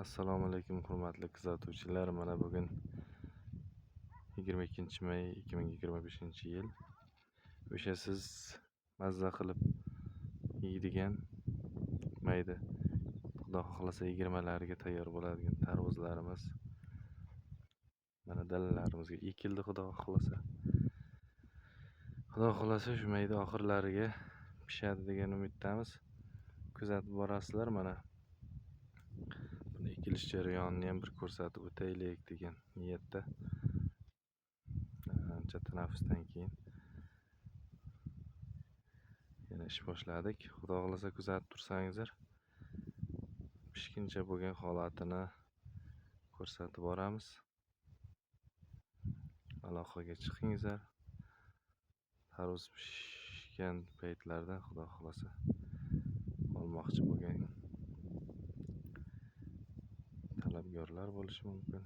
Assalomu alaykum, hurmatli kuzatuvchilar. Mana bugun 22 may 2025-yil. O'sha siz mazza qilib yeydigan, mayda, Xudo xohlasa, 20lariga tayyor bo'ladigan tarvuzlarimiz mana dalalarimizga ekildi, Xudo xohlasa. Xudo xohlasa, shu mayda oxirlariga pishadi degan umiddamiz. Kuzatib borasizlar. Mana buni ekilish jarayonini ham bir ko'rsatib o'taylik degan niyatda ancha tanaffusdan keyin yana ish boshladik. Xudo xohlasa, kuzatib tursangizlar, pishguncha bo'lgan holatini ko'rsatib boramiz. Aloqaga chiqingizlar. Tarvuz pishgan paytlarda, Xudo xohlasa, olmoqchi bo'lgan talabgorlar bo'lishi mumkin.